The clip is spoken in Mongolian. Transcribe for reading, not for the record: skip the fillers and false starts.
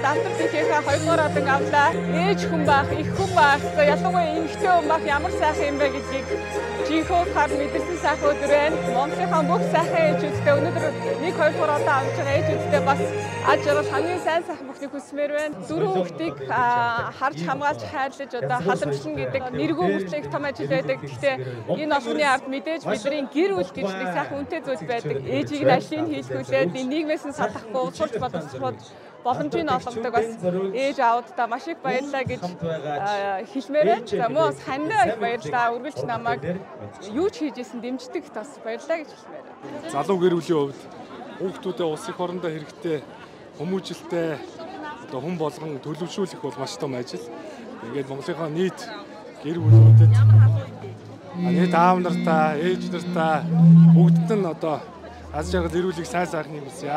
аваад алтан дэлхийнхээ 2 дугаар одан авлаа. Ээж хүн байх, их хүн байх, за ялангуяа эмэгтэй хүн байх ямар сайхан юм бэ гэдгийг жинхэнэ утгаар мэдэрсэн сайхан өдөр байна. Монголынхаа бүх сайхан ээжүүдтэй өнөөдөр 1 2 дугаар одан авч байгаа ээжүүдтэй бас аж аргал хамгийн сайн сайхан бүхнийг хүсмээр байна. Дөрвөн хүүхдийг харж хамгаалж хайрлаж одоо халамжлан гэдэг нэргүй мөртлөө их том ажил байдаг. Гэхдээ энэ олгоны ард мэдээж бидний гэр бүл гэж нэг сайхан үнэтэй зүйл байдаг. Ээжийг нь ажлыг хийлгүүлээд нийгмээс нь салахгүй сурч боловсроод боломжийг олгодог бас ээж аавдаа маш их баярлалаа гэж хэлмээр байна. За мөн бас хандаа их баярлалаа. Үргэлж намайг юу ч хийж исэн дэмждэг бас баярлалаа гэж хэлмээр байна. Залуу гэр бүлийн хувьд хүүхдүүдээ улс их орондоо хэрэгтэй хүмүүжлэлтэй одоо хүн болгон төлөвшүүлэх бол маш том ажил. Тэгээд Монголынхаа нийт гэр бүлүүдэд нийт аав нартаа, ээж нартаа бүгдд нь одоо аз жаргал эрүүлэг сайн сайхныг хүсье.